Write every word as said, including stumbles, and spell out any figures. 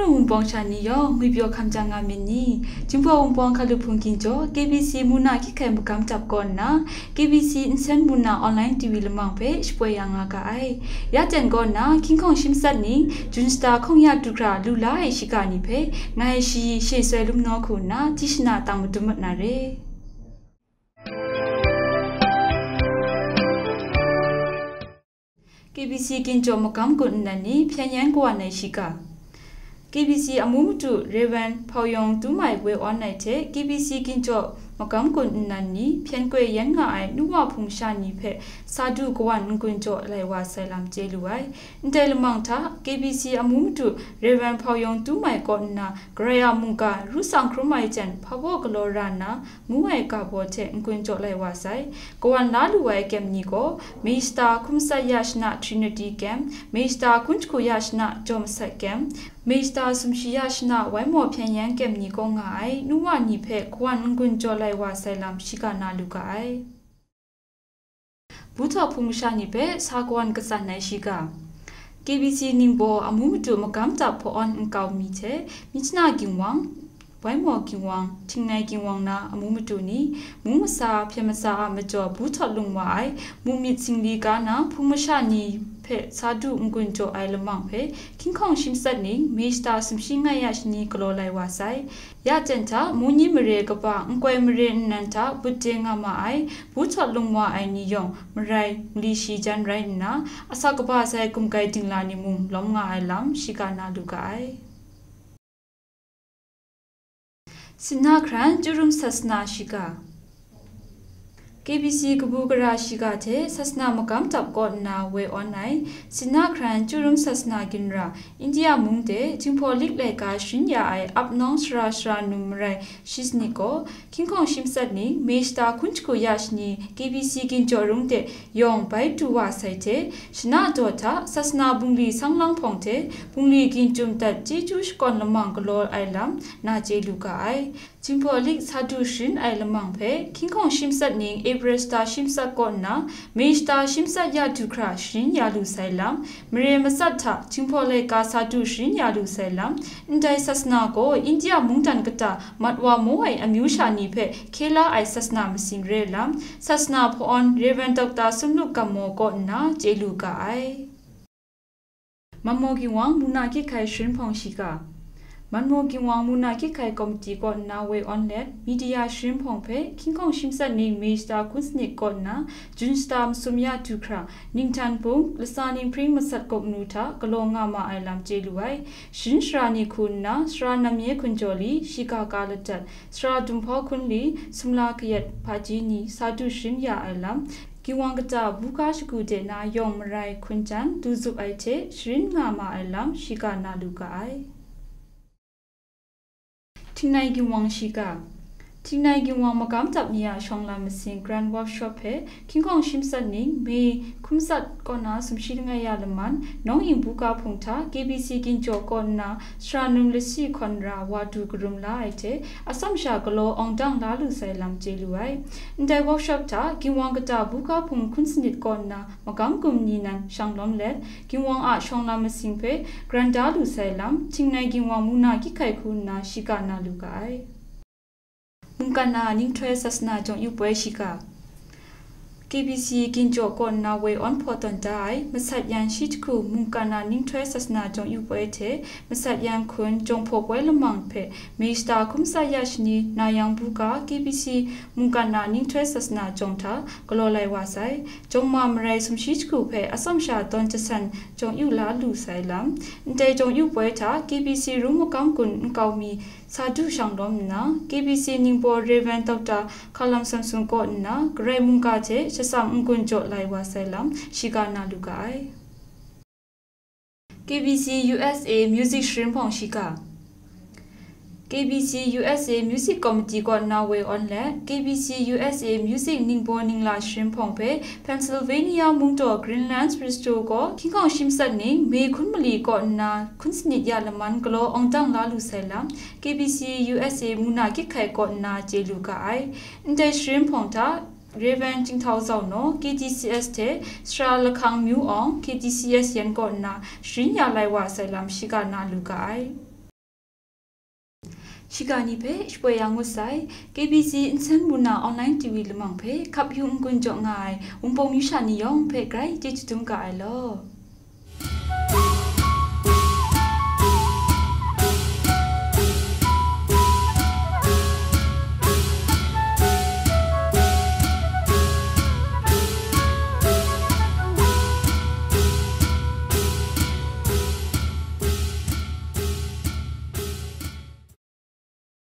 Wunpawng sha ni yawng ngwi pyaw hkam jang nga myit ni? Jinghpaw Wunpawng hkalup hpung ginjaw K B C mung na hkyit hkai magam dap kaw nna, K B C nsen mung na online T V lamang hpe shapoi ya nga ga ai. Ya ten kaw nna, hkying hkawng shi matsat ning, Jun shata hkawng ya du hkra lu la ai shiga ni hpe, ngai shi she soi lum naw hku nna, tishana tang madum mat na re. K B C ginjaw magam gun nnan ni hpyen yan kawan ai shiga. K B C amu madu Rev. Hpau Yawng Tumai woi awn ai hte K B C ginjaw magam gun nnan ni hpyen koi yan nga ai nu wa hpung masha ni hpe sa du kawan n-gun jaw lai wa sai lam chye lu ai. Ndai lamang hta K B C amu madu Rev. Hpau Yawng Tumai kaw nna Karai a mungga ru tsang hkrum ai jan hpa baw galaw ra nna, ngu ai ga baw hte n-gun jaw lai wa sai. Kawan la lu ai kyem ni gaw, Mei shata hkum matsat ya shana Trinity kyem, Mei shata hkun jahku ya shana jaw matsat kyem, Mei shata sumshi ya shana wai maw hpyen yan kyem ni kaw nga ai nu wa ni hpe kawan n-gun jaw lai wa sai lam shiga na lu ga ai. Buhtawk hpung masha ni hpe sa kawan katsan ai shiga. K B C Ningbaw amu madu magam dap hpawn nkau mi hte, Myitkyina Ginwang, Waimaw Ginwang, Htingnai Ginwang na amu madu ni, mung masa, hpyen masa a majaw buhtawk lung wa ai, mung myit singli ga na hpung masha ni hpe sa du n-gun jaw ai lamang hpe, hkying hkawng shi matsat ning, Mei shata sumshi ngai ya shani galaw lai wa sai. Ya jan hta, mung ni mare kaba, nkoi mare nnan hta but de nga ma ai, buhtawk lung wa ai ni yawng, marai, ngli shi jan rai nna, asak kaba sai gumgai dingla ni mung lawm nga ai lam, shiga na lu ga ai. Sinna hkran, Churum Sasana shiga. K B C kabu gara shiga hte Sasana magam dap kaw nna woi awn ai, Sinna hkran, Churum Sasana ginra, India mung de, Jinghpaw Lik laika sharin ya ai ap nawng sara sara num marai shi sanit gaw, hkying hkawng shi matsat ning, Mei shata hkun jahku ya shani K B C ginjaw rung de yawng bai du wa sai hte, shana daw hta Sasana bungli sang lang hpawng hte bungli ginjum dat chyeju shakawn lamang galaw ai lam na chye lu ga ai. Jinghpaw Lik sa du sharin ai lamang hpe, hkying hkawng shi matsat ning April shata shi matsat kaw nna, Mei shata shi matsat ya du hkra sharin ya lu sai lam, mare matsat hta Jinghpaw laika sa du sharin ya lu sai lam, ndai Sasana gaw India mungdan kata mat wa maw ai amyu sha ni hpe hkye la ai Sasana masing re lam, Sasana hpawn Rev. Doctor Sumluk Gammaw kaw nna chye lu ga ai. Manmaw Ginwang mung na hkyit hkai sharin hpawng shiga. Manmaw Ginwang mung na hkyit hkai komiti kaw nna woi awn let, media sharin hpawng hpe, hkying hkawng shi matsat ning Mei shata hkun sanit kaw nna, Jun shata masum ya du hkra, Ningtan Bung, Latsa Ninghpring Masat Gawknu hta galaw nga ma ai lam chye lu ai. Sharin sara ni hku nna, sara Namye Hkunjawli, shiga ka ladat, sara Dumhpaw Hkunli, sumla kayat hpaji ni, sa du sharin ya ai lam, Ginwang kata buga shagu de na yawng marai hkun jan du zup ai hte sharin nga ma ai lam shiga na lu ga ai. Htingnai Ginwang shiga. Htingnai Ginwang magam dap ni a shawng lam masing Grand Workshop hpe hkying hkawng shi matsat ning Mei hkum matsat kaw na sumshi langai ya laman, Nawng Ing buga hpung hta K B C ginjaw kaw nna sara num lasi hkawn ra wa du karum la ai hte, atsawm sha galaw awng dang la lu sai lam chye lu ai. Ndai workshop hta, Ginwang kata buga hpung hkun sanit kaw nna magam kum ni nan shang lawm let, Ginwang a shawng lam masing hpe gran da lu sai lam, Htingnai Ginwang mung na hkyit hkai hku nna shiga na lu ga ai. Mungkan a ninghtoi sasana jawng yu poi shiga. K B C ginjaw kaw nna woi awn hpaw tawn da ai, masat yan shi jahku mungkan a ninghtoi sasana jawng yu poi hte, masat yan hkun jawng hpaw poi lamang hpe, Mei shata hkum matsat ya shani, Nayang buga K B C mungkan a ninghtoi sasana jawng hta galaw lai wa sai. Jawng ma marai sumshi jahku hpe atsawm sha tawn jasan jawng yu la lu sai lam. Ndai jawng yu poi hta K B C rung magam gun nkau mi sa du shang lawm nna, K B C ningbaw Rev. Doctor Hkalam Samson kaw nna, Karai mungga hte shatsam n-gun jaw lai wa sai lam, shiga na lu ga ai. K B C U S A Music Sharin Hpawng shiga. K B C U S A Music Committee kaw nna woi awn let, K B C U S A Music ningbaw ningla sharin hpawng hpe Pennsylvania mungdaw Greenlands Bistro gaw, hkying hkawng shi matsat ning Mei hkun mali kaw nna hkun sanit ya laman galaw awng dang la lu sai lam, K B C U S A mung na hkyit hkai kaw nna chye lu ga ai. Ndai sharin hpawng hta, Rev. Chyinghtau Zau Naw, K T C S hte Sara Lahkang Myu Awng, K T C S yan kaw nna sharin ya lai wa sai lam shiga na lu ga ai. Shiga ni hpe shapoi ya ngut sai, K B C nsen Muna online T V lamang hpe hkap yu n-gun jaw nga ai Wunpawng myu sha ni yawng hpe grai chyeju dum ga ai law.